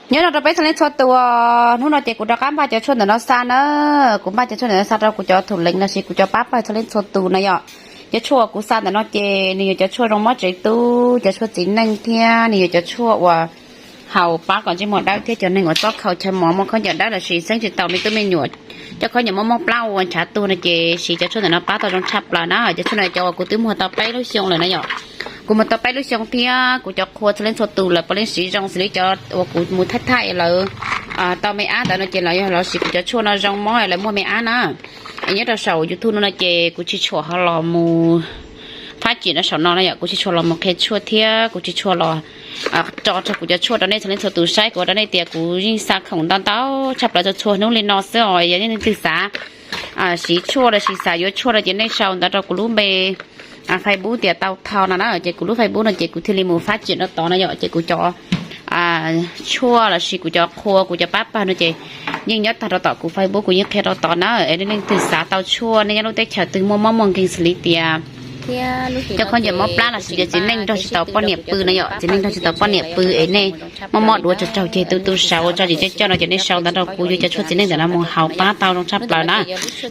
Nyob zoo rau peb txhua leej txhua tus, hnub no ces kuv rov qab npaj cov tshuaj ntawm no xa na. Kuv npaj cov tshuaj ntawm no xa rau kuv cov thaum leej lossis kuv cov pab pawg txhua leej txhua tus na yom. Cov tshuaj uas kuv xa ntawm no ces nws yog cov tshuaj zoo mob tsev tub, cov tshuaj txiv neej thiab nws yog cov tshuaj uas haus pab kom ntsej muag dawb thiab cov neeg uas txob khaus chaw mos muaj khaub ncaws dawb lossis xeeb tsis tau me tub me nyuam coj khaub ncaws mob mob plab ua ntshav tuag no ces siv cov tshuaj ntawm no pab tau zoo tshaj plaws na. Cov tshuaj no cov uas kuv twb muag tau peb lub xyoo lawm na yom. Kuv muag tau peb lub xyoo thiab kuv cov qhua txhua leej txhua tus lawv puav leej siv zoo xws li cov uas kuv mus thaij thaij lawv tau me ab ntawd no ces lawv yog lov siv kuv cov tshuaj no zoo mob lawv muaj me ab na. Es nyob rau saum YouTube no no ces kuv tsis tshua ho los mus fab cim no saum no na yom, kuv tsis tshua los mus qhia tshuaj thiab kuv tsis tshua los tso rau kuv cov tshuaj rau nej txhua leej txhua tus saib, kuv ua rau nej tias kuv yeej xa khoom ntau ntau tshaj plaws txhua txhua hnub li no xwb os. Yog nej leej twg xav siv tshuaj lossis xav yuav tshuaj no ces nej sau ntawv rau kuv lub npe Facebook tias Tau Thau no na, ces kuv lub Facebook no ces kuv thiaj li mus fab cim rau tod no yom. Ces kuv cov tshuaj lossis kuv cov qhua kuv cov pab pawg no ces yeej nyob tag rau tom kuv Facebook, kuv yeej qhia rau tod na. Es nej leej twg xav tau tshuaj, nej nyob lub teb chaws twg muaj mob muaj nkeeg xws li tias coj khaub ncaws mob plab lossis cov txiv neej nrog tsis tau poj niam pw no yom, txiv neej nrog tsis tau poj niam pw es nej mob mob duav tsaug tsaug ceg tu tu saud ua tso zim coj coj no ces nej sau ntawv rau kuv, yuav cov tshuaj txiv neej ntawm no mus haus pab tau zoo tshaj plaws na.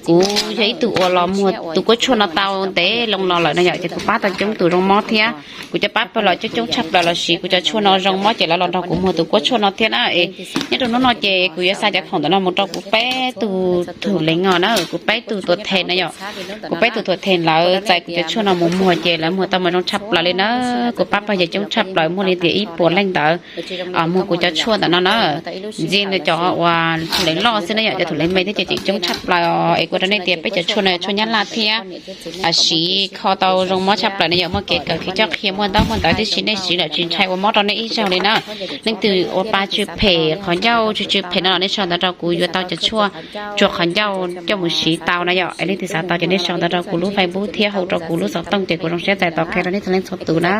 Kuv yog ib tug uas los muag tus kuab tshuaj no tau ntev loo los lawm no yom, ces kuv pab tau coob tus zoo mob thiab kuv cov pab pawg los coob coob tshaj plaws los siv kuv cov tshuaj no zoo mob ces lawv los nrog kuv muag tus kuab tshuaj no thiab na. Es nyob rau hnub no ces kuv yuav xa cov khoom ntawm no mus rau kuv peb tug thaum leej os na, kuv peb tug tuam them na yom. Kuv peb tug tuam them lawv txais kuv cov tshuaj no mus muag ces lawv muag tau mas zoo tshaj plaws li na. Kuv pab pawg ces coob tshaj plaws, muaj li tias ib puas leej ntawd muag kuv cov tshuaj ntawm no na. Ntxiv cov uas thaum leej loj xwb na yom, cov thaum leej me thiab ces tseem coob tshaj plaws os. Es kuv ua rau nej tias peb cov tshuaj no tshuaj Nyab Laj thiab siv kho tau zoo mob tshaj plaws na yom. Muaj kev kawm kev coj qhia muaj ntaub muaj ntawv tib si, nej siv lawm tsis ntshai ua mob rau nej ib zaug li na. Leej twg ua pa tsw phem qhov ncauj tsw tsw phem no los nej sau ntawv rau kuv yuav tau cov tshuaj tsuag qhov ncauj coj mus siv tau na yom. Es leej twg xav tau ces nej sau ntawv rau kuv lub Facebook thiab hu rau kuv lub xov tooj ces kuv zoo siab txais tau qhia rau nej txhua leej txhua tus na.